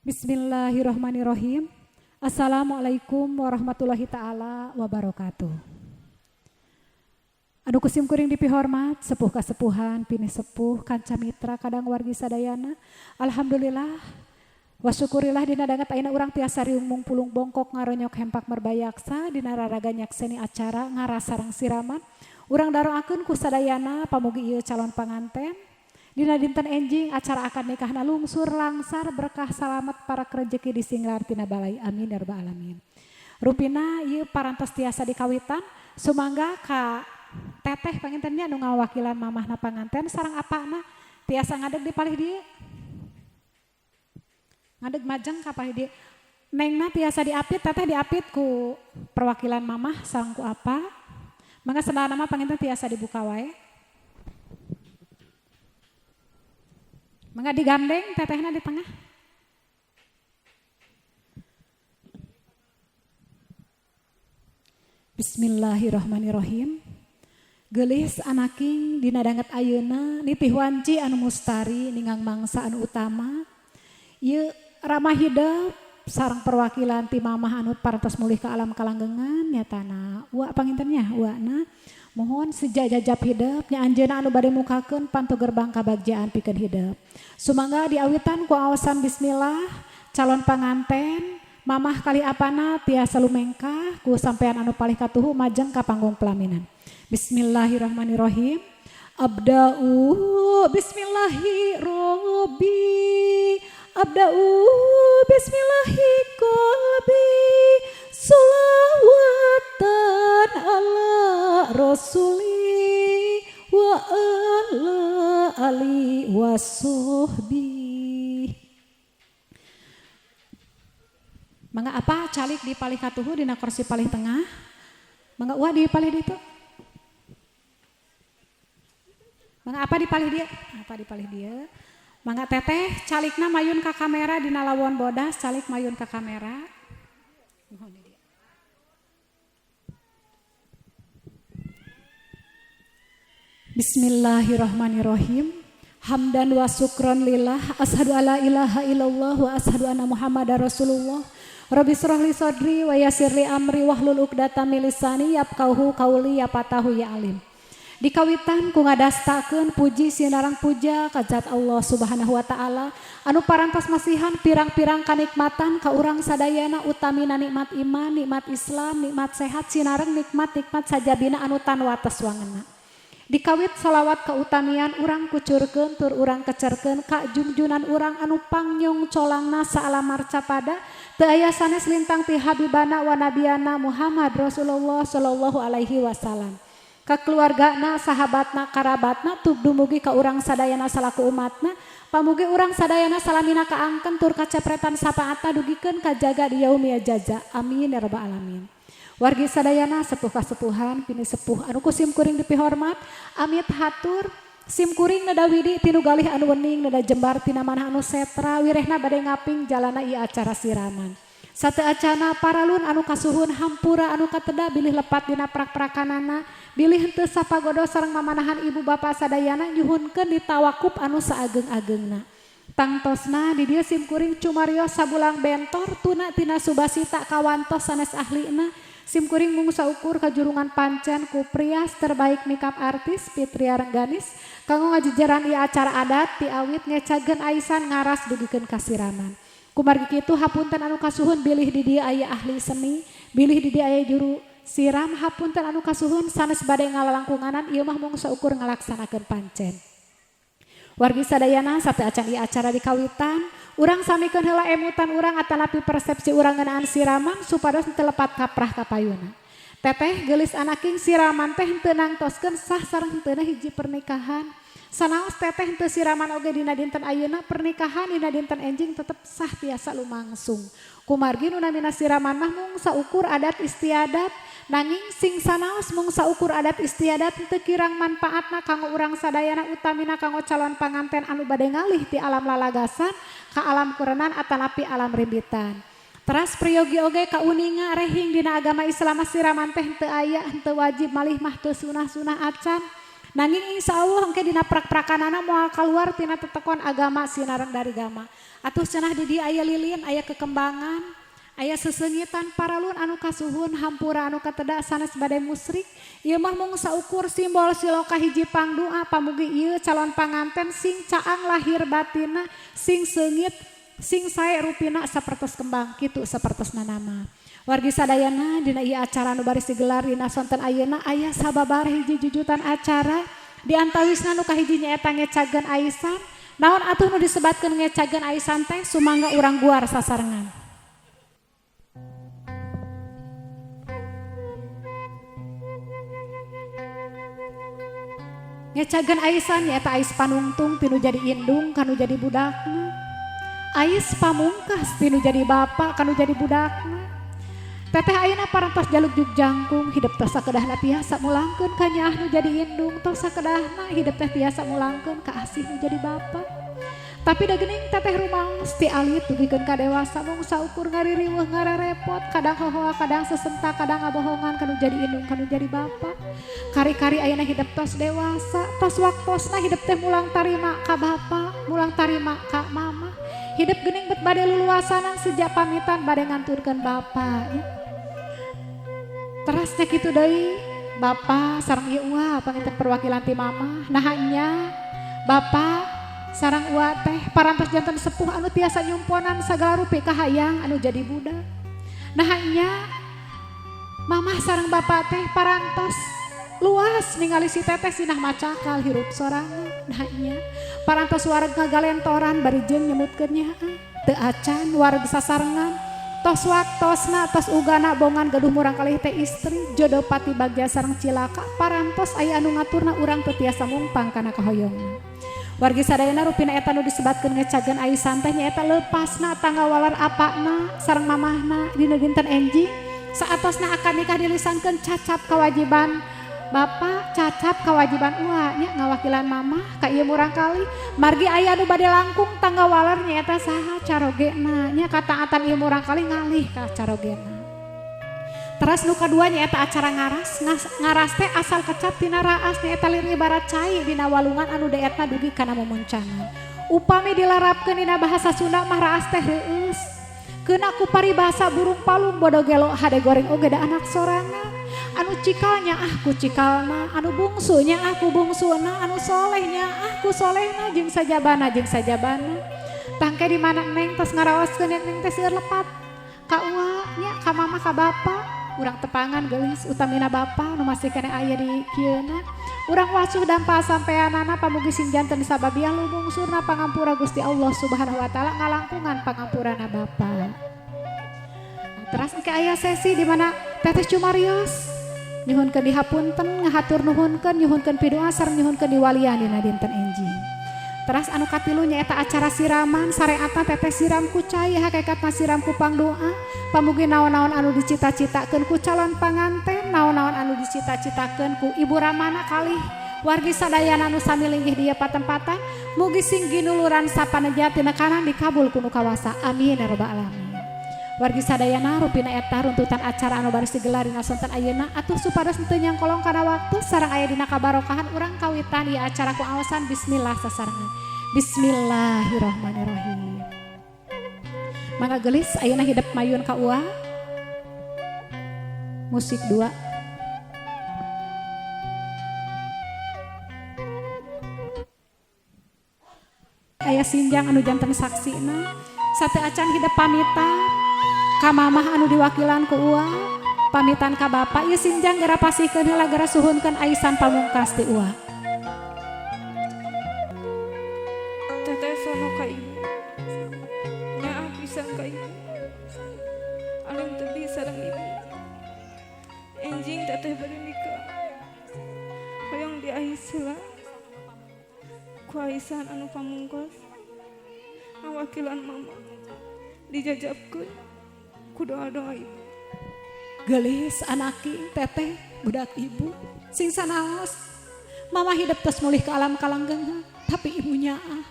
Bismillahirrahmanirrahim. Assalamualaikum warahmatullahi taala wabarakatuh. Anu ku sim kuring dipihormat, sepuh kasepuhan, pini sepuh, kanca mitra, kadang wargi sadayana. Alhamdulillah, wa syukurillah dina danget ayeuna urang tiasa riung pulung bongkok ngaronyok hempak merbayaksa dina raraga nyakseni acara ngaras sareng siraman. Urang daroakeun ku sadayana pamugi ieu calon panganten. Dina dinten enjing acara akad nikahna lungsur langsar berkah salamet para rejeki disinglar tina balai, amin ya rabbal alamin. Rupina ieu parantos tiasa dikawitan, sumangga ka teteh panginten nya nu ngawakilan mamahna panganten sareng apana tiasa ngadeg di palih dieu. Ngadeg majeng ka palih dieu. Nengna tiasa diapit, teteh diapit ku perwakilan mamah sareng ku apa. Mangga sendalna mah panginten tiasa dibuka wae. Mangga digandeng tetehna di tengah. Bismillahirrahmanirrahim. Geulis anaking dina danget ayeuna nitih wanci anu mustari ningang mangsa anu utama. Ieu ramah hidep sareng perwakilan ti mamah anu parantos mulih ka alam kalanggengan nyatana uak panginten nya uakna. Mohon sejak jajap hidep nya anjeunna anu bade mukakeun pantu gerbang kabagjaan pikeun hidep. Sumangga diawitan ku awasan bismillah calon panganten mamah kali apana tiasa lumengkah ku sampean anu palih katuhu majeng ka panggung pelaminan. Bismillahirrahmanirrahim. Abda'u bismillahirrabbi. Abda'u bismillahi qalbi. Solawatan ala rasuli wa ala ali wa sohbi. Mangga apa calik di palih katuhu dina kursi palih tengah. Mangga uah di palih ditu. Mangga apa di palih dia? Apa di palih dia? Mangga teteh calikna mayun ka kamera dina lawon bodas calik mayun ka kamera. Bismillahirrahmanirrahim. Hamdan wa syukron lillah. Ashadu alla ilaha illallah wa ashadu anna Muhammadar Rasulullah. Rabbi shrah li sadri wa yassir li amri wahlul 'uqdatam min lisani yafqahu qauli ya fatahu ya alim. Dikawitan ku ngadastakeun puji sinarang puja ka zat Allah Subhanahu wa taala anu parantos masihan pirang-pirang kanikmatan ka urang sadayana utamina nikmat iman, nikmat Islam, nikmat sehat sinareng nikmat-nikmat sajabina anu tan wates wangena. Dikawit salawat kautamian urang kucurkeun tur urang kecerkeun ka jungjunan urang anu pangnyong colangna saalam marcapada teu aya sanes lintang ti habibana wa nabiyana Muhammad Rasulullah sallallahu alaihi wasallam. Ka keluargana, sahabatna, karabatna tub dumugi ka urang sadayana salaku umatna, pamugi urang sadayana salamina kaangkeun tur kacepretan sapaatna dugikeun kajaga di yaumil jaza. Amin ya rabbal alamin. Wargi sadayana sepuh kasepuhan pini sepuh anu ku sim kuring dipihormat, amit hatur sim kuring neda widi tinu galih anu wening neda jembar tina manah anu setra wirehna bade ngaping jalana ieu acara siraman. Sate acana paralun anu kasuhun hampura anu kateda bilih lepat dina prak-prakanana bilih henteu sapagodo sareng mamanahan ibu bapa sadayana nyuhunkeun ditawakup anu saageng-agengna. Tangtosna di dieu sim kuring cumarios sabulang bentor tuna tina subasita kawantos sanes ahlina. Sim kuring mung saukur kajurungan pancen ku prias terbaik makeup artis Fitria Rengganis kanggo ngajejeran ieu acara adat ti awit ngecageun aisan ngaras dugikeun kasiraman. Kumargi kitu hapunten anu kasuhun bilih di dieu aya ahli seni, bilih di dieu aya juru siram, hapunten anu kasuhun sanes bade ngalalangkunganan ieu mah mung saukur ngalaksanakeun pancen. Wargi sadayana sate acan ieu acara dikawitan, urang samikeun heula emutan urang atanapi persepsi urang ngeunaan siraman supados teu lepat kaprah kapayuna. Teteh geulis anaking siraman teh henteu nangtoskeun sah sareng henteuna hiji pernikahan. Sanaos teteh henteu siraman oge dina dinten ayeuna pernikahan dina dinten enjing tetep sah tiasa lumangsung. Kumargi nu namina siraman mah mung saukur adat istiadat, nanging sing sanaos mung saukur adat istiadat henteu kirang manfaatna kanggo urang sadayana utamina kanggo calon panganten anu bade ngalih ti alam lalagasan ka alam kurenan atanapi alam rimbitan. Teras priyogi oge kauninga rehing dina agama Islam siraman teh henteu aya henteu wajib malih mah teu sunah-sunah acan. Nanging insyaallah engke dina prak-prakanana moal kaluar tina tetekon agama sinareng dari gama. Atuh cenah di dieu aya lilin, aya kekembangan, aya sesengitan paralun anu kasuhun hampura anu kateda sanes bade musrik. Ieu mah mung saukur simbol siloka hiji pangdoa pamugi ieu calon panganten sing caang lahir batinna, sing seungit, sing sae rupina sapertos kembang kitu sapertos nanama. Wargi sadayana dina ieu acara anu baris digelar dina sonten ayeuna aya sababar hiji jujutan acara di antawisna nu kahiji nyaeta ngecageun aisan. Naon atuh nu disebatkeun ngecageun aisan teh sumangga urang guar sasarengan. Ngecageun aisan nyaeta ais panungtung tinu jadi indung kanu jadi budakna. Ais pamungkas tinu jadi bapak kanu jadi budakna. Teteh ayeuna parantos jaluk juk jangkung hidup tos sakedahna tiasa mulangkeun ka nyaah nu jadi indung, tos sakedahna hidup teh tiasa mulangkeun ka asih nu jadi bapa. Tapi da geuning teteh rumaos ti alit dugikeun ka dewasa mung saukur ngaririweuh ngararepot, kadang hohoa kadang sesenta kadang ngabohongan kanu jadi indung kanu jadi bapa. Kari-kari ayeuna hidup tos dewasa, tos waktosna hidup teh mulang tarima ka bapa, mulang tarima ka mama. Hidup geuning bet bade luluasanan sejak pamitan bade nganturkeun bapa. Terasnya kitu deui bapa sareng ieu uwa panginten perwakilan ti mama. Nah nya bapa sareng uwa teh parantos janten sepuh anu tiasa nyumponan sagala rupi kahayang anu jadi budak. Nah nya mamah sareng bapa teh parantos luas ningali si teteh sinah macakal hirup sorangan. Nah nya parantos wareg ngagalentoran bari jeung nyemutkeun nyaah teu acan wareg sasarengan. Tos waktosna tos ugana bongan gaduh murang kalih teh istri jodoh pati bagja sareng cilaka parantos aya anu ngaturna urang teu tiasa mungpang kana kahoyongna. Wargi sadayana rupina eta nu disebatkeun ngecageun aisan teh nyaeta leupasna tangga walar apakna sareng mamahna dina dinten enjing saatosna akad nikah dilisankeun cacap kewajiban bapak, cacap kewajiban uwa nya ngawakilan mamah ka ieu murang kali margi aya nu bade langkung tangga walar nyaeta saha carogena nya kataatan ieu murang kali ngalih ka carogena. Teras nu kadua nyaeta acara ngaras, ngaras teh asal kecap tina raas nyaeta lir ibarat cai dina walungan anu deetna dugi kana mumuncangan. Upami dilarapkeun dina bahasa Sunda mah raas teh reueus. Keuna ku paribasa burung palung bodo gelo hade goreng oge da anak sorangan. Anu cikalnya ah ku cikalna, anu bungsunya ah ku bungsuna, anu solehnya ah ku solehna jeung sajabana jeung sajabana. Tangke di mana neng tos ngaraoskeun neng teh seueur lepat ka uwa nya ka mama ka bapa, urang tepangan geulis utamina bapa nu masih keneh aya di kieuna. Urang wasuh dampa sampeanana pamugi sing janten sababiah lumungsurna pangampura Gusti Allah Subhanahu wa taala ngalangkungan pangampurana bapa. Teras engke aya sesi di mana teteh cumarios nyuhunkeun dihapunten ngahatur nuhunkeun nyuhunkeun pidoa sareng nyuhunkeun diwalian dina dinten enjing. Teras anu katilu nyaeta acara siraman sareatna teteh siram ku cai hakikatna siram ku pangdoa pamugi naon-naon anu dicita-citakeun ku calon panganten naon-naon anu dicita-citakeun ku ibu ramana kalih wargi sadayana anu sami linggih di patempatan mugi sing ginuluran sapaneja tina kanan dikabul ku nu kawasa amin ya rabbal alamin. Wargi sadayana rupina eta runtutan acara anu baris digelar dina sonten ayeuna atuh supados henteu nyangkolong kana waktu sareng aya dina kabarokahan urang kawitan ieu acara ku aosan bismillah sasarengan. Bismillahirrahmanirrahim. Mangga geulis ayeuna hidep mayun ka uwa. Musik 2. Aya sinjang anu janten saksina sate acan hidep pamitan ka mamah anu diwakilan ku uwa pamitan ka bapa ieu sinjang geura pasihkeun heula geura suhunkeun aisan pamungkas ti uwa. Teteh sono ka ibu nyaah pisan ka ibu alim tebi sareng ibu enjing teteh bade nikah hoyong diais heula ku aisan anu pamungkas ngawakilan mama dijajabkeun ku doa-doa ibu. Gelis anaki teteh budak ibu sing sanaos mama hidup tos mulih ke alam kalanggengan tapi ibu nyaah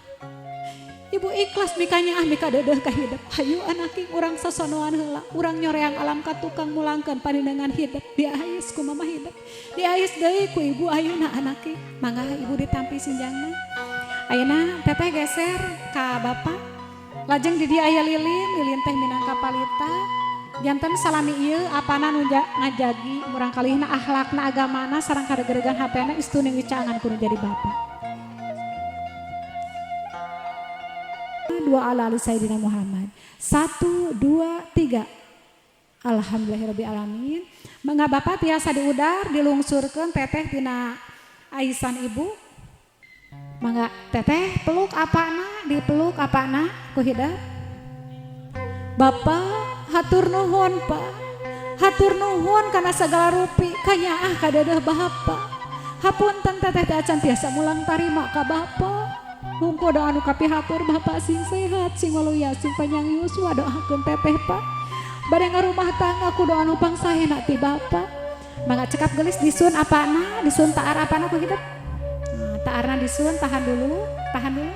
Ibu ikhlas mikanya ah mika dedeh ka hidep. Hayu anaking urang sosonoan heula, urang nyoreang alam ka tukang mulangkeun pandenengan hidep. Diais ku mama hidep. Diais deui ku ibu ayeuna anaking. Mangga ibu ditampi sinjangna. Ayeuna teteh geser ka bapak. Lajeng di dieu aya lilin, lilin teh minangka palita. Janten salami ieu apana nu ngajagi murang kalihna akhlakna agamana sareng karegeregan hatena istuning wicangan kudu jadi bapak. Dua ala ali Sayyidina Muhammad. 1, 2, 3. Alhamdulillahirabbil alamin. Mangga bapak tiasa diudar dilungsurkeun teteh tina aisan ibu. Mangga teteh peluk apana, dipeluk apana ku hidep. Bapak hatur nuhun Pak. Hatur nuhun kana sagala rupi kanyaah kadeudeeh bapak. Hapunten teteh teh acan tiasa mulang tarima ka bapak. Hungku doa anu kapihatur bapak sing sehat, sing waluya, sing panjang yuswa doakeun teteh Pak. Bade ngarumah tangga ku doa anu pangsaena ti bapak. Mangga cekap gelis disun apana, disun taar apana ku hidep. Nah, taarna disun, tahan dulu, tahan dulu.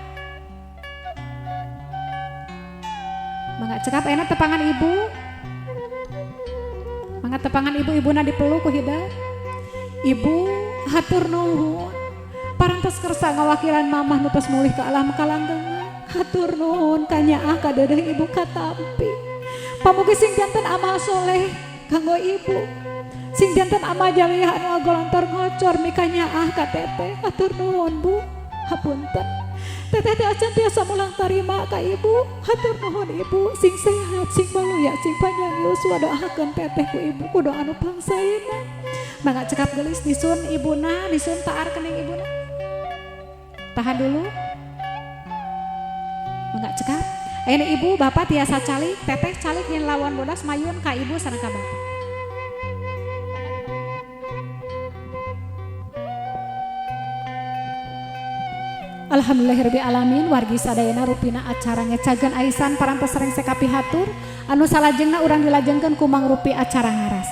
Mangga cekap enak tepangan ibu. Mangga tepangan ibu, ibuna dipeluk ku hidep. Ibu hatur nuhun. Parantos kersa ngawakilan mamah nu tos mulih ke alam kalanggengan. Hatur nuhun kanyaah kadeudeuh ibu katampi. Pamugi sing janten amal soleh kanggo ibu. Sing janten amal jaliah anu agolantor ngocor mikanyaah ka teteh. Hatur nuhun Bu. Hapunten. Teteh teh acan tiasa mulang tarima ka ibu. Hatur nuhun ibu, sing sehat, sing baluya, sing panjang yuswa doakeun teteh ku ibu ku doa anu pangsaena. Mangga cekap gelis disun ibuna, disun taar kening ibuna. Tahan dulu. Mangga cekap. Ayeuna ibu bapak tiasa calik, teteh calik yen lawan bodas mayun ka ibu sareng ka bapak. Alhamdulillahirabbil alamin wargi sadayana rupina acara ngecageun aisan parantos sareng sekapihatur anu salajengna urang dilajengkeun ku mangrupi acara ngaras.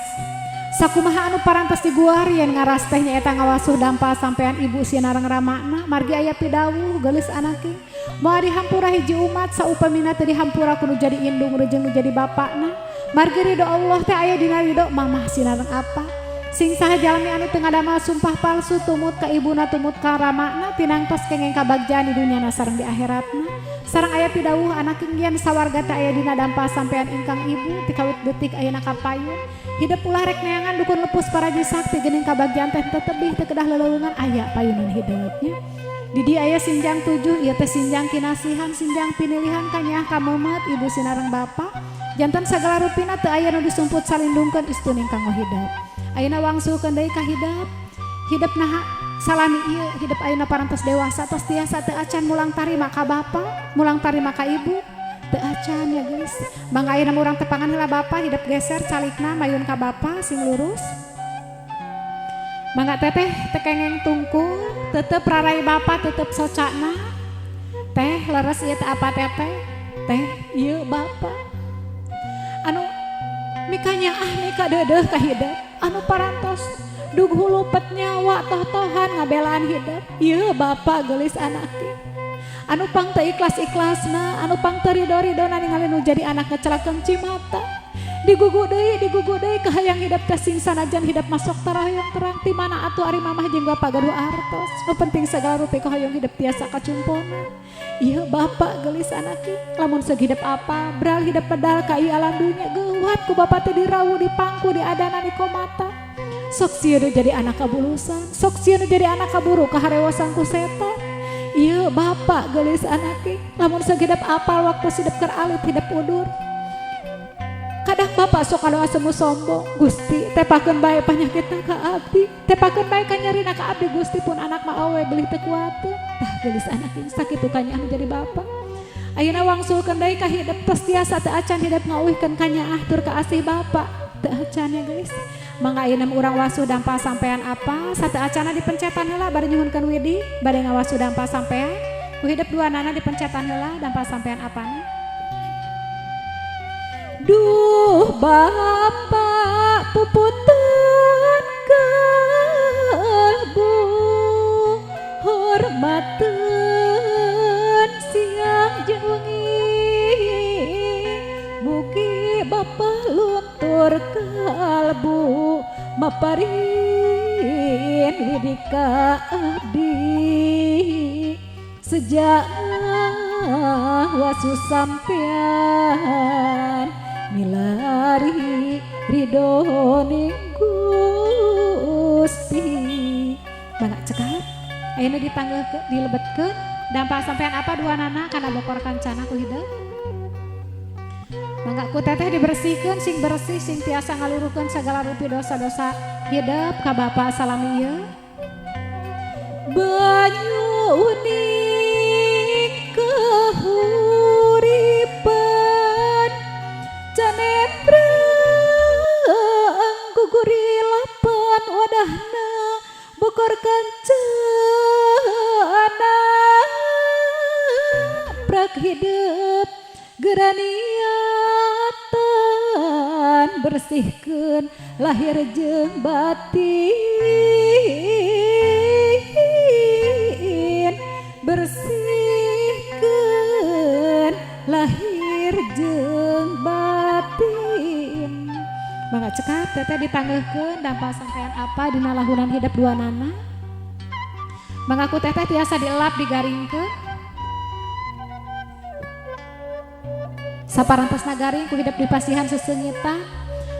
Sakumaha anu parantos diguar yen ngaras teh nyaeta ngawasuh dampa sampean ibu sinareng ramana margi aya pidawuh geulis anaki moal dihampura hiji umat saupamina teu dihampura kudu jadi indung rejeung nu jadi bapakna margi ridho Allah teh aya dina ridho mamah sinareng apa. Sing saha jalmi anu teu ngadamel sumpah palsu tumut ka ibuna tumut ka ramana tinangtos kengeng kabagjaan di dunyana sareng di akhiratna. Sareng aya pidawuh anak yen sawarga teh aya dina dampa sampean ingkang ibu tikawit detik ayeuna kapayun. Hidep ulah rek neangan dukun lepus paraji sakti geuning kabagjaan teh teu tebih teu kedah leleuweungan aya payunan hidupnya. Di dieu aya sinjang 7 ieu teh sinjang kinasihan sinjang pinilihan kanyaah ka meumeut ibu sinareng bapa. Janten sagala rupina teu aya nu disumput salindungkeun istuning kanggo hidep. Ayeuna wangsulkeun deui ka hidep. Hidep naha salami ieu hidep ayeuna parantos dewasa tos tiasa teu acan mulang tarima ka bapa, mulang tarima ka ibu. Teu acan ya geus. Mangga ayeuna urang tepangan heula bapa hidep geser calikna mayun ka bapa sing lurus. Mangga teteh teu kengeng tungkul, tetep rarai bapa tetep socana. Teh leres ieu teh apa teteh? Teh ieu bapa. Anu mikanya ah mika deudeuh ka hidep. Anu parantos dug hulupet nyawa toh-tohan ngabelaan hidep. Ieu bapa geulis anaki. Anu pang teu ikhlas-ikhlasna, anu pang teu ridho-ridhona ningali nu jadi anak ngecelakeun cimata. Digugu deui kahayang hidep teh sing sanajan hidep masuk tarahoyong terang ti mana atuh ari mamah jeung bapa gaduh artos. Nu penting sagala rupi kahoyong hidep tiasa kacumpona. Ieu bapa geulis anaki, lamun seug hidep apa, bral hidep pedal ka ieu alam dunya geuwat ku bapa teh dirawu dipangku diadana dikomata. Sok sieun jadi anak kabulusan, sok sieun jadi anak kaburu kaharewasan ku setan. Ieu bapa geulis anaki, lamun seug hidep apal waktu hidep keur alit hidep udur. Kadang bapak sok kadoa semu sombong, Gusti tepakeun bae panyakitna ka abdi, tepakeun bae kanyerina ka abdi Gusti pun anak mah awe belih teu kuateun. Tah geulis anak ieu sakitu kanyaah jadi bapa. Ayeuna wangsulkeun deui ka hidep tos tiasa teu acan hidep ngauihkeun kanyaah tur ka asih bapa. Teu acan ya geus. Mangga ayeuna urang wasuh dampa sampean apa, sateu acana dipencetan heula bari nyuhunkeun widi, bade ngawasuh dampa sampean. Ku hidep duanana dipencetan heula dampa sampean apana. Duh bapak puputan kalbu hormaten siang jeung Mugi Bapak luntur kalbu maparin widika abdi sejak wasu sampean milari ridhoning Gusti. Mangga cekap ayeuna ditanggeuh dilebetkeun dampak sampean apa dua nana kana bokor kancana ku hideung. Mangga ku teteh dibersihkeun sing bersih sing tiasa ngaluruhkeun sagala rupi dosa-dosa hidup ka Bapak salami ieu. Banyu uning kahuripan canetra guguri lapan wadahna bokor kancana prak hidup geraniatan bersihkeun lahir jeung batin bersihkeun lahir jeung batin. Mangga cekap teteh ditanggeuhkeun dampak sampean apa dina lahunan hidup dua nana. Mangga ku teteh tiasa dielap digaringkeun. Saparantosna garing ku hidup dipasihan sesengitan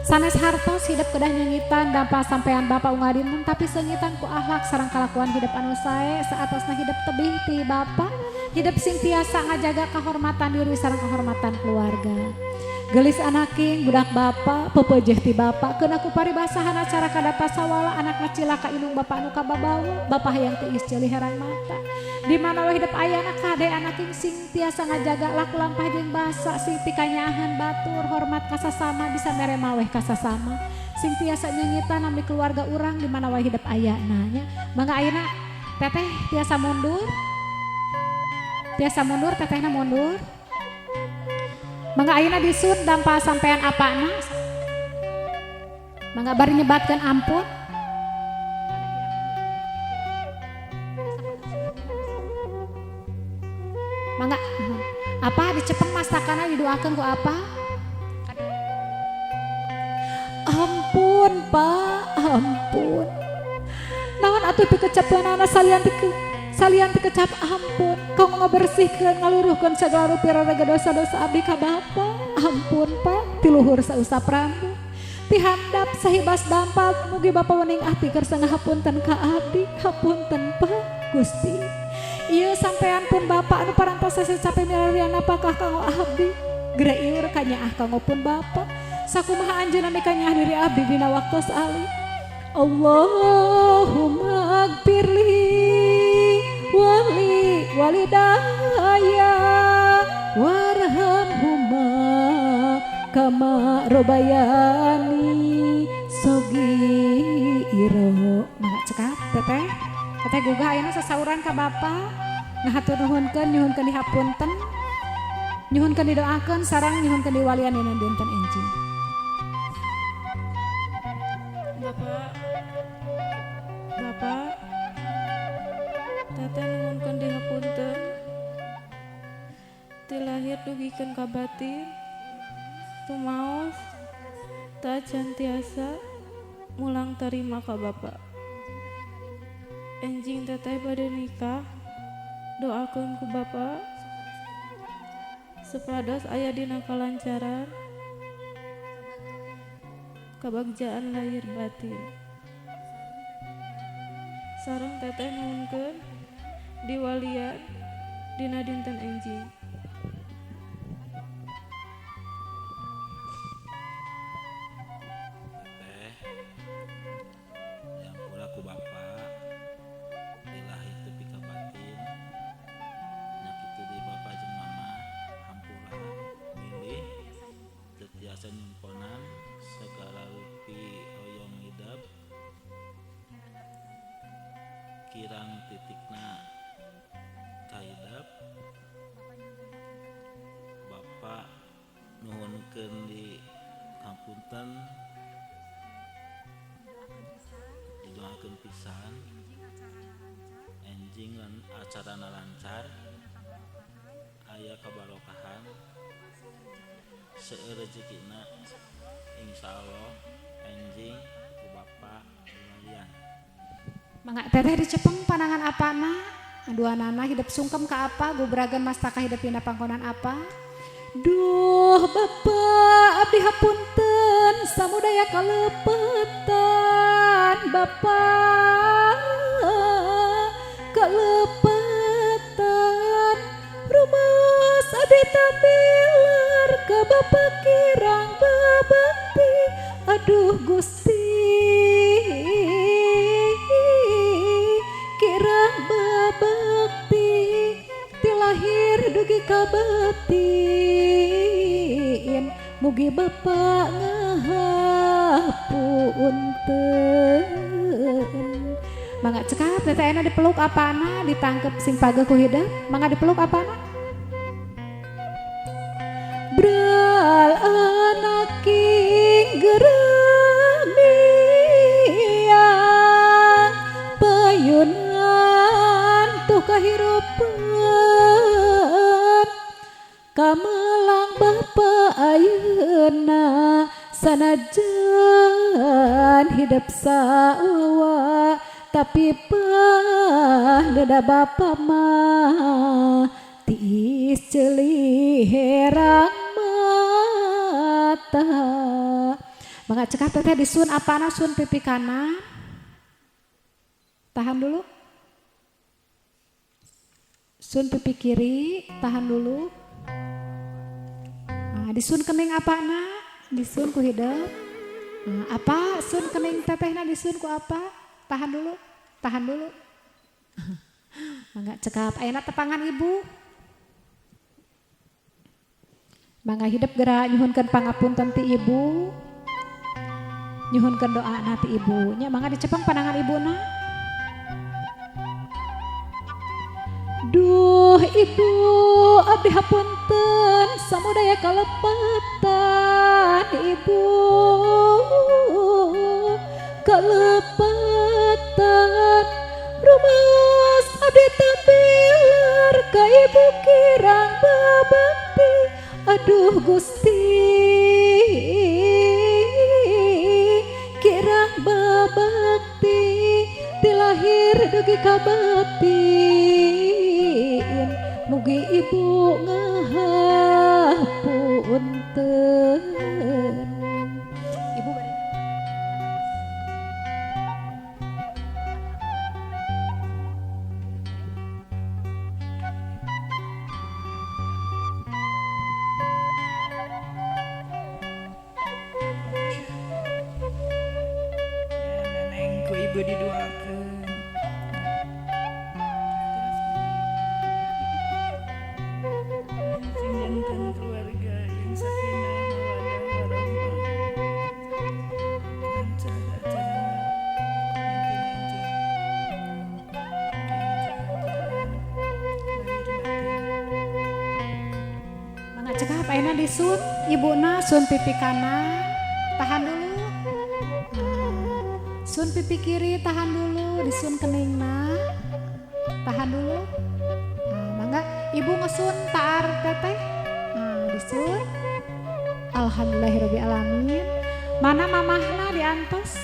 sanes hartos hidup kedah nyengitan dampak sampean Bapak ungadin tapi sengitan ku akhlak sareng kalakuan hidup anu sae saatosna hidup tebih ti Bapak hidup sing tiasa ngajaga kehormatan diri sareng kehormatan keluarga. Gelis anaking budak Bapak pepejeh ti Bapak keuna ku paribasahan acara kadata sawala anak ngacilaka indung Bapak anu kababawa Bapak hayang tiis ceuli herang mata. Di mana we hidup ayana kade anaking sing tiasa ngajaga laku lampah jeung basa sing pikanyahan batur hormat kasasama bisa mere maweh kasasama sing tiasa nyengitan nami keluarga urang di mana we hidup ayana nya. Mangga ayeuna teteh tiasa mundur tetehna mundur. Mangga ayeuna disun dampa sampean apana. Mangga bari nyebatkeun ampun. Mangga apa dicepeng mastakana didoakeun ku apa? Ampun Pak, ampun. Naon atuh pikecapeunana salian tikecap ampun. Kau ngabersihkeun ngaluruhkeun sagala rupi raraga dosa-dosa abdi ka Bapa. Ampun Pak, ti luhur sausap rambut. Ti handap sahibas dampak mugi Bapa wening ati kersa ngahapunten ka abdi. Hapunten Pak Gusti. Ieu sampean pun Bapak anu parantos sacape milarian apakah kanggo abdi. Gere ieur kanyaah kanggo pun Bapak. Sakumaha anjeunna mikanyaah diri abdi dina waktos ali. Allahumma gfirli wali walidaya warhamhuma kama robayani sogira. Mangga cekap teteh. Teteh gugah ayeuna sasauran ka Bapa ngahatur nuhunkeun nyuhunkeun dihapunten nyuhunkeun didoakeun sareng nyuhunkeun diwalian dina dinten enjing. Bapak teteh nuhunkeun dihapunten ti lahir dugikeun ka batin tumaos tacan tiasa mulang tarima ka Bapak. Enjing teteh bade nikah doakeun ku Bapak supados aya dina kalancaran kabagjaan lahir batin. Sareng teteh nuhunkeun diwalian dina dinten enjing. Teteh diampura ku Bapak dilahir tepi ka batin nya kitu di Bapak jeung Mama hampura milih teu tiasa nyimponan segala rupi hoyong hidep kirang titikna kahidep Bapak nuhunkeun di hapunten didoakeun pisan enjing lan acarana lancar. Aya kabarokahan, seueur rezekina, insyaallah enjing ku Bapak diwalian. Mangga teteh dicepeng panangan apana? Duanana hidup sungkem ka apa? Gubragan mastaka hidup dina pangkonan apa? Duh Bapak abdi hapunten samudaya kalepetan Bapak kalepetan rumas abdi tamilar ka Bapak kirang babakti aduh Gusti kirang babakti ti lahir dugi ka batin mugi Bapak ngahapunten. Mangga cekap teteh ayeuna dipeluk apana ditangkep sing pageh ku hidep mangga dipeluk apana Bral anaking geremiang payunan tuh kahirupan kamelang Bapa ayeuna sanajan hidup sawa tapi pahneda Bapa mah tiis ceuli herang mata. Mangga cekap teteh disun apana sun pipi kanan tahan dulu, sun pipi kiri tahan dulu. Nah, disun kening apana disun ku hidep. Nah, apa sun kening tetehna disun ku apa tahan dulu, tahan dulu. Mangga cekap ayeuna tepangan ibu. Mangga hidep geura nyuhunkeun pangapunten ti ibu. Nyuhunkeun doana ti ibu nya mangga dicepeng panangan ibuna. Duh ibu abdi hapunten samudaya kalepatan ibu kalepatan rumas abdi tampilar ka ibu kirang babakti aduh Gusti kirang babakti ti lahir dugi ka batin mugi ibu ngahapunten. Ibu bari Ya, neneng ku ibu didoakeun. Sing janten keluarga yang sakinah mawadah warahmah. Lancar acarana enjing-enjing. Lahir batin. Mangga cekap ayeuna disun ibuna sun pipi kanan tahan dulu. Sun pipi kiri tahan dulu, disun keningna tahan dulu. Nah, mangga ibu ngesun taar teteh. Nah, disun. Alhamdulillahirabbil alamin. Mana mamahna diantos?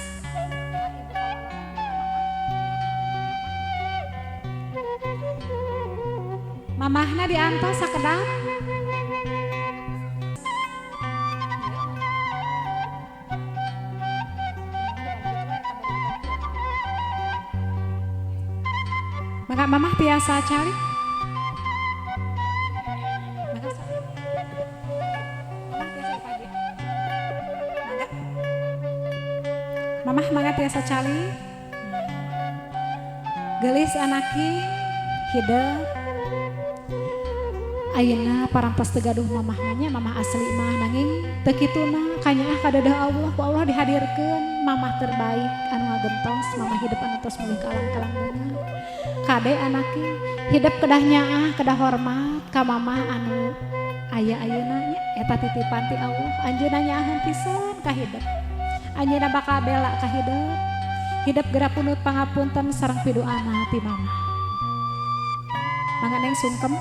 Mamahna diantos sakedap. Maka mamah tiasa cari. Maka mamah tiasa pagi. Mangga. Mamah mangga tiasa cali. Gelis anaki hidep. Ayeuna parantos teu gaduh mamahna nya, mamah asli mah nanging teu kituna kanyaah ka dadeuh Allah ku Allah dihadirkeun mamah terbaik anu ngagentos mamah hidup anu tos mulih ka alam kalanggeungan. Kade anaki hidup kedah nyaah kedah hormat ka mamah anu aya ayeuna nya eta titipan ti Allah anjeunna nyaaheun pisan ka hidup anjeunna bakal bela ka hidup hidup geura punut pangapunten sareng piduana ti mamah. Mangga neng sungkem.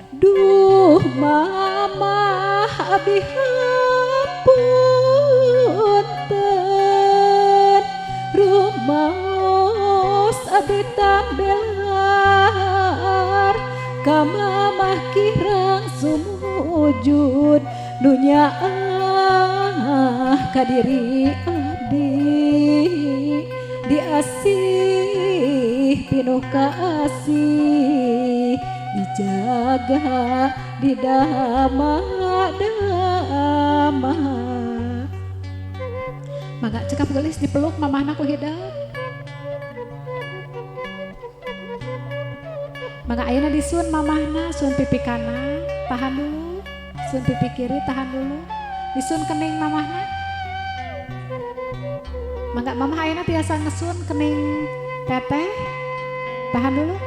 Duh mama abdi hapunten, rumaos abdi tambelar ka mamah kirang sumujud nu nyaah ka diri abdi, diasih pinuh kasih, dijaga didama-dama. Mangga cekap geulis dipeluk mamahna ku hidep. Mangga ayeuna disun mamahna, sun pipi kanan tahan dulu, sun pipi kiri tahan dulu, disun kening mamahna. Mangga mamah ayeuna tiasa ngesun kening teteh, tahan dulu.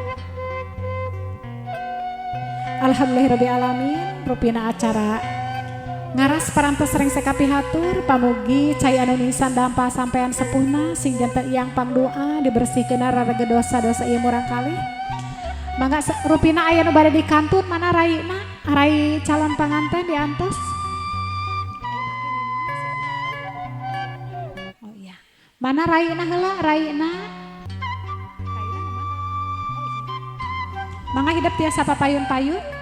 Alhamdulillahirabbil alamin, rupina acara ngaras parantos rengse kapihatur, pamugi cai anu nisan dampa sampean sepuhna sing janten iyang pangdoa dibersihkeun rarege dosa-dosa ieu murang kalih. Mangga rupina aya nu bade dikantun mana raina, rai calon panganten diantos. Oh iya. Mana raina heula raina? Mangga hidep tiasa papayun-payun.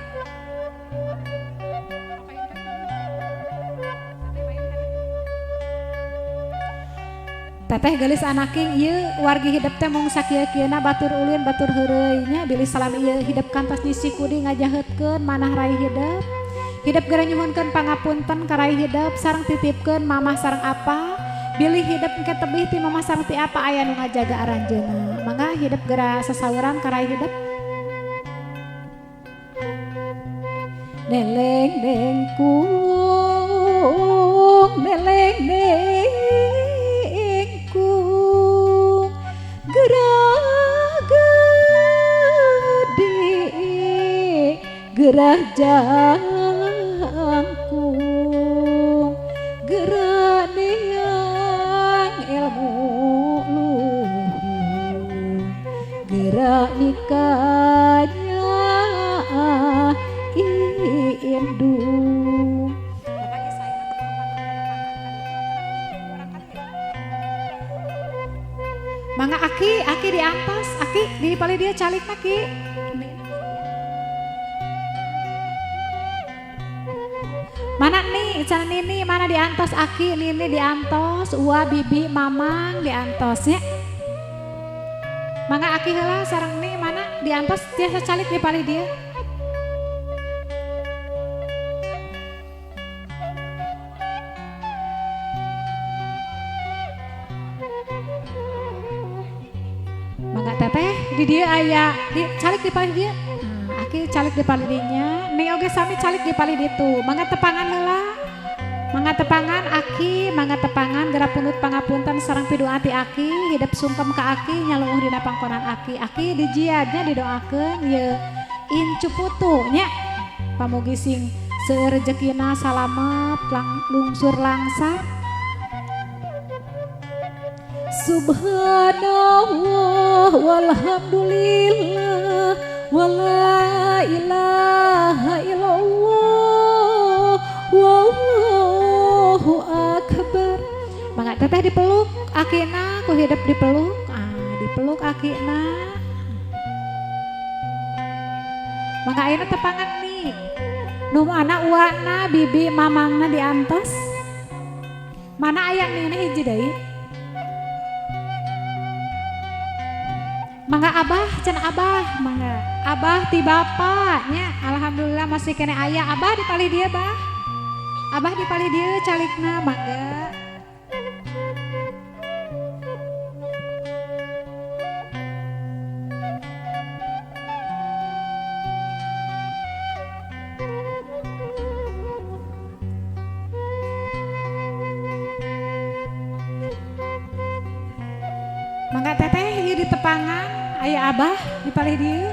Teteh geulis anaking ieu wargi hidep teh mung sakieu-kieuna batur ulin batur heureuy nya bilih salami ieu hidep kantos nyisi kudi ngajaheutkeun manah rai hidep. Hidep geura nyuhunkeun pangapunten ka rai hidep sareng titipkeun mamah sareng apa, bilih hidep engke tebih ti mamah sareng ti apa aya nu ngajaga aranjeunna. Mangga hidep geura sasauran ka rai hidep. Neleng nengkung neleng nengkung gerah gede gerah jangkung gerah niang ilmu luhur gerah nikahnya indung. Mangga aki, aki di atas, aki di paling dia calik aki. Mana nih, cara nini, mana di antos aki, nini di antos, ua bibi, mamang di antos ya. Mangga aki heula sareng nih mana di antos tiasa calik di paling dia. Mangga teteh di dia aya di calik di palih dia. Nah, aki calik di palih dinya, nih oge sami calik di palih ditu. Mangga tepangan heula. Mangga tepangan aki, mangga tepangan geura punut pangapunten sareng pidoa ti aki, hidep sungkem ka aki nyaluuh dina pangkonan aki. Aki dijiadnya didoakeun ye incu putu nya. Pamugi sing seueur rejekina salamet lungsur langsar. Subhanallah walhamdulillah wala ilaha illallah wallahu akbar. Mangga teteh dipeluk akina ku hidep dipeluk, ah dipeluk akina. Mangga ayeuna tepangan nih. Nu mana uana bibi mamangna diantos. Mana aya nina hiji deui? Mangga abah, can abah, mangga abah ti bapaknya, alhamdulillah masih kene ayah, abah di palih dia bah, abah di palih dia calikna, mangga. Mangga teteh ieu di tepangan. Ayah abah di palih dieu.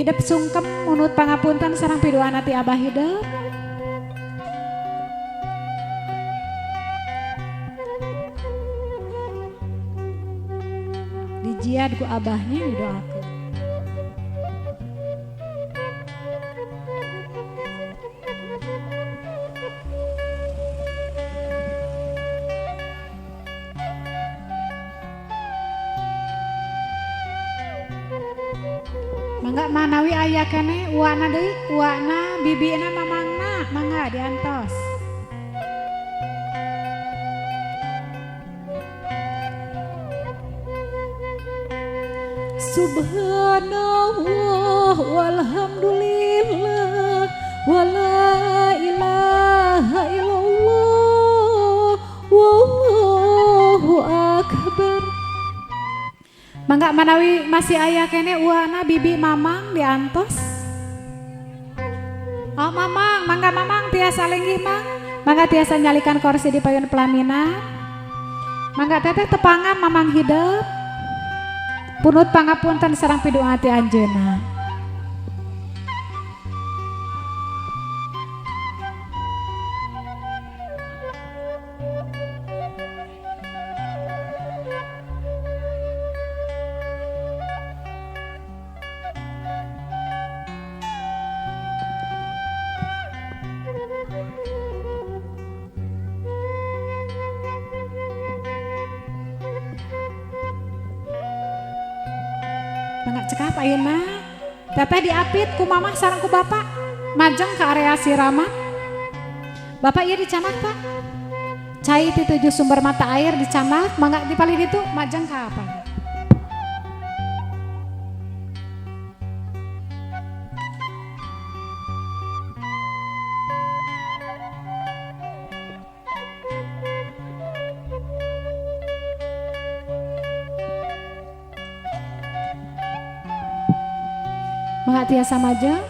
Hidep sungkem munut pangapunten sareng pidoana ti abah hidep. Dijiad ku abahnya didoakeun. Mangga manawi aya keneh uana deui, uana bibina mamangna, mangga diantos. Subhanallah walhamdulillah wala ilaha illallah wallahu akbar. Mangga manawi masih aya keneh uana bibi mamang diantos. Oh mamang, mangga mamang tiasa lenggih mang. Mangga tiasa nyalikan kursi di payun pelaminan. Mangga teteh tepangan mamang hidep. Punut pangapunten sareng pidu'a ti anjeunna. Mangga cekap ayeuna. Teteh diapit ku mamah sareng ku bapak. Majeng ke area siraman. Bapak ieu dicanak Pak. Cai ti 7 sumber mata air dicanak, mangga dipalih ditu majeng ka apa? Mangga tiasa majeng.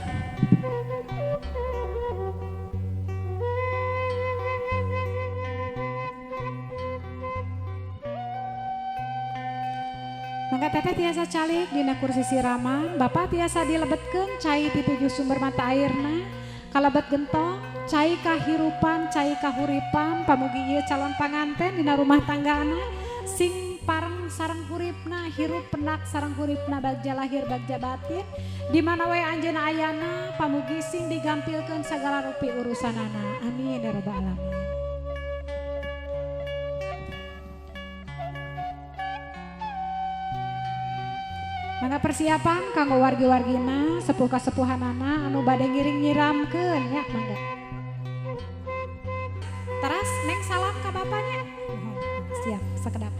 Mangga teteh tiasa calik dina kursi siraman, bapak tiasa dilebetkeun cai ti 7 sumber mata airna, kalebet gentong, cai kahirupan, cai kahuripan, pamugi ieu calon panganten dina rumah tanggana sing pareng sareng huripna, hirup penak sareng huripna bagja lahir bagja batin, di mana wae anjeunna ayana, pamugi sing digampilkeun sagala rupi urusanana. Amin ya rabbal alamin. Mangga persiapan kanggo wargi-wargina, sepuh kasepuhanana anu bade ngiring nyiramkeun ya mangga. Teras neng salam ka bapaknya. Siap, sakedap.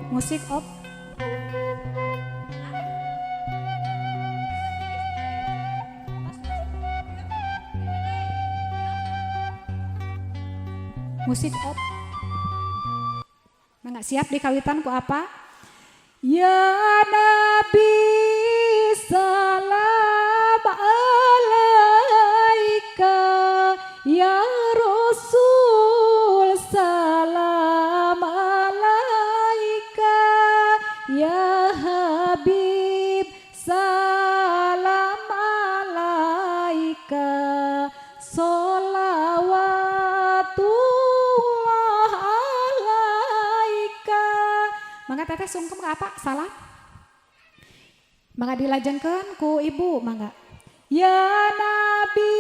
Musik op. Musik op. Mangga siap dikawitan ku apa? Ya Nabi salam alaika, ya Rasul salam alaika, ya Habib salam alaika, sholawatullah alaika. Mangga teteh sungkem ke apa? Salam. Mangga dilajengkeun ku ibu mangga. Ya Nabi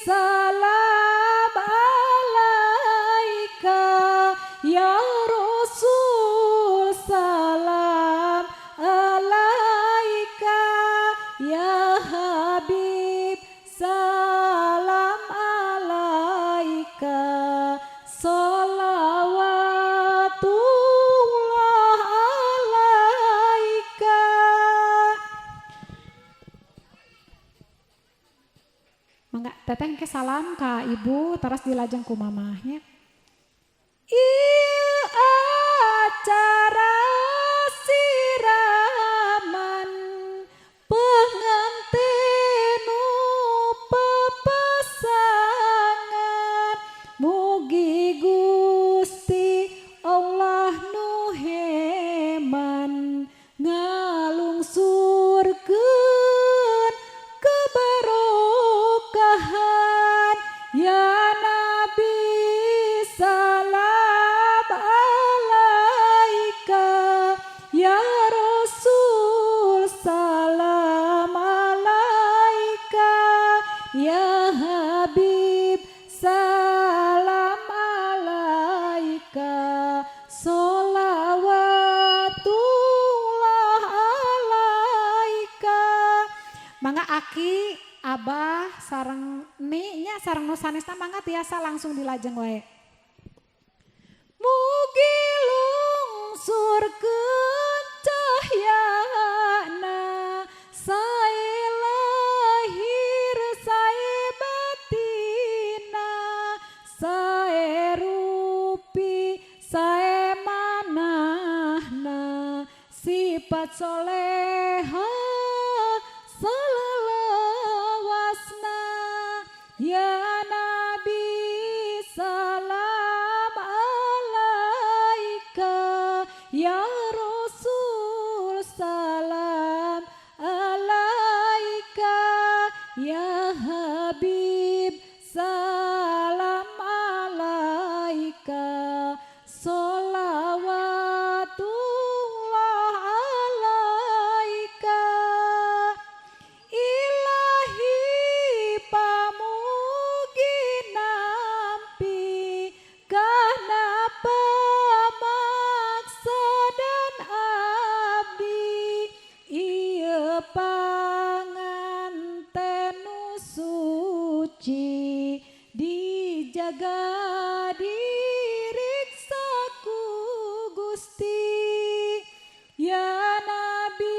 salam alaika, ya Rasul salam alaika, ya Habib salam alaika, sholawatullah alaika. Mangga teteh ke salam ka ibu terus dilajeng ku mamahnya. Ieu acara siraman pengantin nu pepasangan, mugi Gusti Allah nu heman ngalungsurkeun kebarokahan. Ya Nabi Mangga aki, abah sareng ni nya sareng nu sanesna mangga tiasa langsung dilajeng wae. Mugi lungsurkeun cahyana sae lahir sae batina sae rupi sae manahna sifat soleha salalawasna ya Nabi salam alaika ya Rasul salam alaika ya Habib salam alaika sholawatullah alaika ilahi pamugi nampi kana pamaksa dan abdi ieu panganten nu suci dijaga diriksa ku Gusti ya Nabi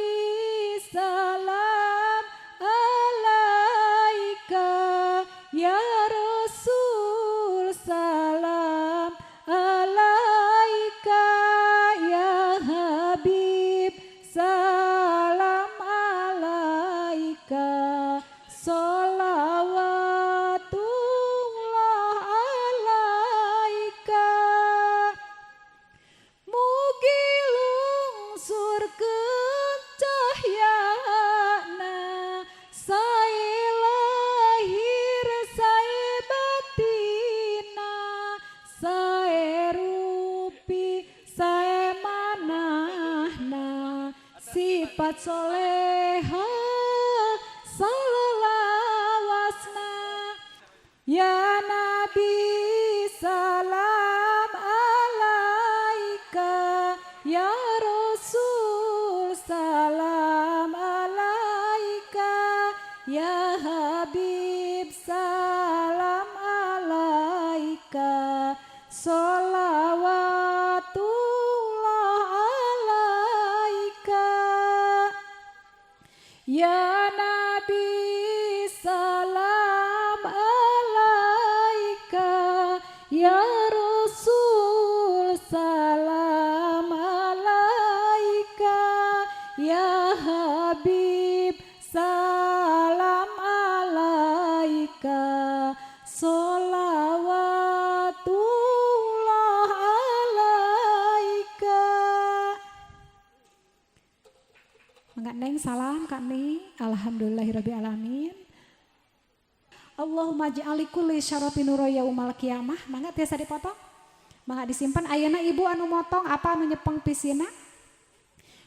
salam alaika ya Rasul salam alaika ya Habib salam alaika sholawatullah alaika mugi lungsurkeun cahyana sae lahir sae batina sae rupi sae manahna sifat soleha salalawasna ya Nabi salam alaika ya Rasul salam alaika ya Habib salam alaika sholawatullah alaika ya Nabi salam alaika ya Rasul salam alaika ya Habib salam alaika sholawatullah alaika. Mangga Neng salam kami. Alhamdulillahirabbil alamin. Allahumma ij'al kulli syarafin nura yaumal qiyamah. Mangga tiasa dipotong. Mangga disimpan ayeuna ibu anu motong apa anu nyepeng pisina.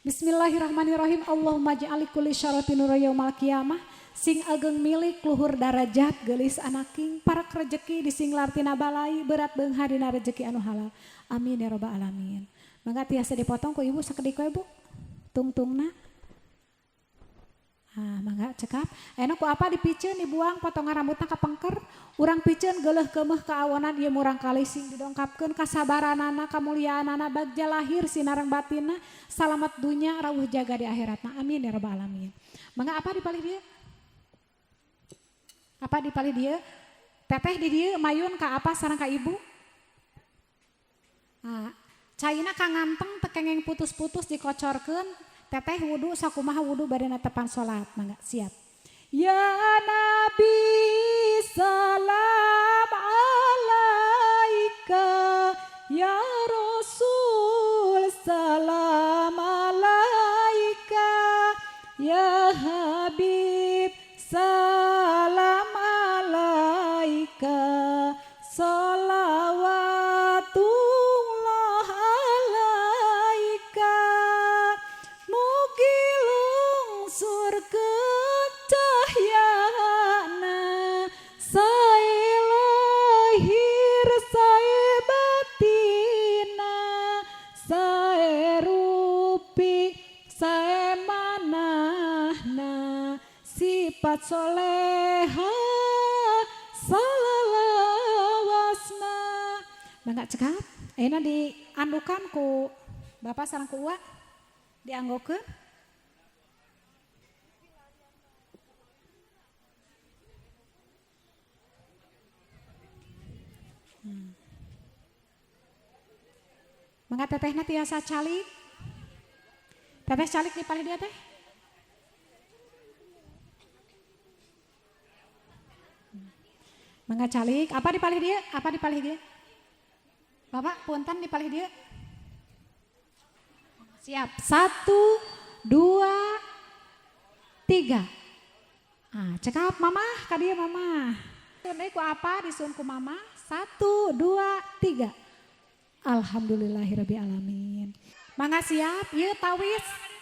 Bismillahirrahmanirrahim. Allahumma ij'al kulli syarafin nura yaumal qiyamah. Sing ageng milik luhur darajat geulis anaking parak rejeki disinglar tina balai berat beunghar dina rejeki anu halal. Amin ya rabbal alamin. Mangga tiasa dipotong ku ibu sakedik we Bu. Tungtungna. Ah, mangga cekap. Enak ku apa dipiceun dibuang potongan rambutna ka pengker, urang piceun geuleuh keumeuh kaawonan ieu murang kali sing didongkapkeun kasabaranana kamuliaanana bagja lahir sinareng batinna salamat dunya rawuh jaga di akhiratna. Amin ya rabbal alamin. Mangga apa dipalih dieu? Apa dipalih dieu? Teteh di dieu mayun ka apa sareng ka ibu? Ah, caina ka nganteng teu kengeng putus-putus dikocorkeun. Teteh wudu sakumaha wudu bade netepan salat mangga siap. Ya Nabi salam alaika ya Rasul salam alaika ya Habib salam alaika sholawatullah alaika mugi lungsurkeun cahyana sae lahir sae batina sae rupi sae manahna. Sifat soleha salalawasna. Mangga cekap. Ayeuna diandukan ku Bapak sareng ku Uwa. Dianggokeun. Mangga tetehna tiasa calik. Teteh calik di palih dia teh. Mangga calik, apa di palih dia? Apa di palih dia? Bapak punten di palih dia. Siap. 1, 2, 3. Ah, cekap mamah ka dieu mamah. Deui ku apa disuun ku mamah? 1, 2, 3. Alhamdulillahirabbil alamin. Mangga siap ieu tawis.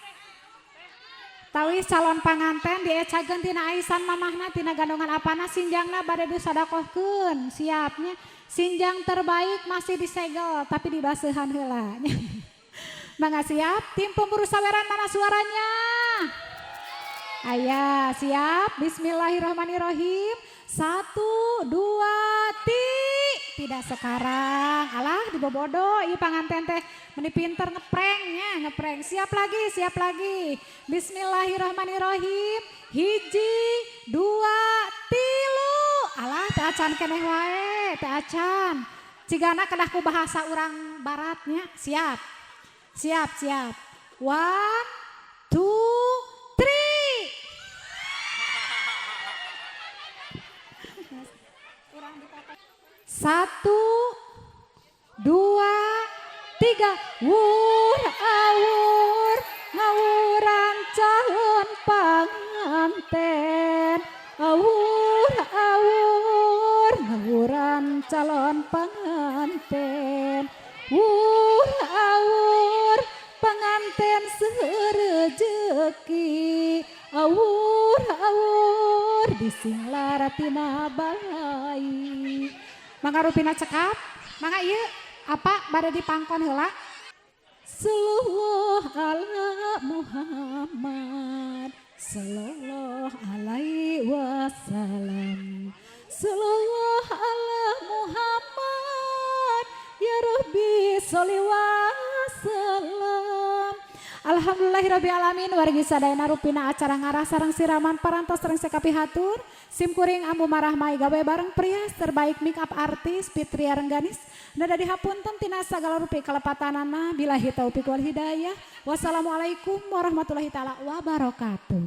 Tawis calon panganten diecakeun tina aisan mamahna tina gandongan apana sinjangna bade disodakohkeun. Siapnya sinjang terbaik masih disegel tapi dibaseuhan heula. Mangga siap tim pemburu saweran mana suaranya? Aya siap. Bismillahirrahmanirrahim. 1, 2, 3. Tidak sekarang. Alah dibobodo ieu panganten teh meni pinter ngeprengnya, ngepreng. Siap lagi, siap lagi. Bismillahirrahmanirrahim. 1, 2, 3. Alah teu acan keneh wae, teu acan. Cigana kedah ku bahasa urang baratnya. Siap. Siap, siap. 1, 2, 3. 1, 2, 3. Wur awur ngawuran calon panganten. Awur awur ngawuran calon panganten. Wur awur panganten serejeki. Awur awur bising laratina balai. Mangga rupina cekap, mangga ieu apa bade dipangkon heula? Sallallahu ala Muhammad, sallallahu alaihi wasallam. Sallallahu ala Muhammad, ya Rabbi sholli wa sallam. Alhamdulillahirabbil alamin wargi sadayana rupina acara ngarah sareng siraman parantos sareng sekapihatur. Sim kuring ambu marahmai gawe bareng prias terbaik make up artis Fitria Rengganis. Nada dihapunten tina sagala rupi kalepatanana billahi taufik wal hidayah. Wassalamualaikum warahmatullahi taala wabarakatuh.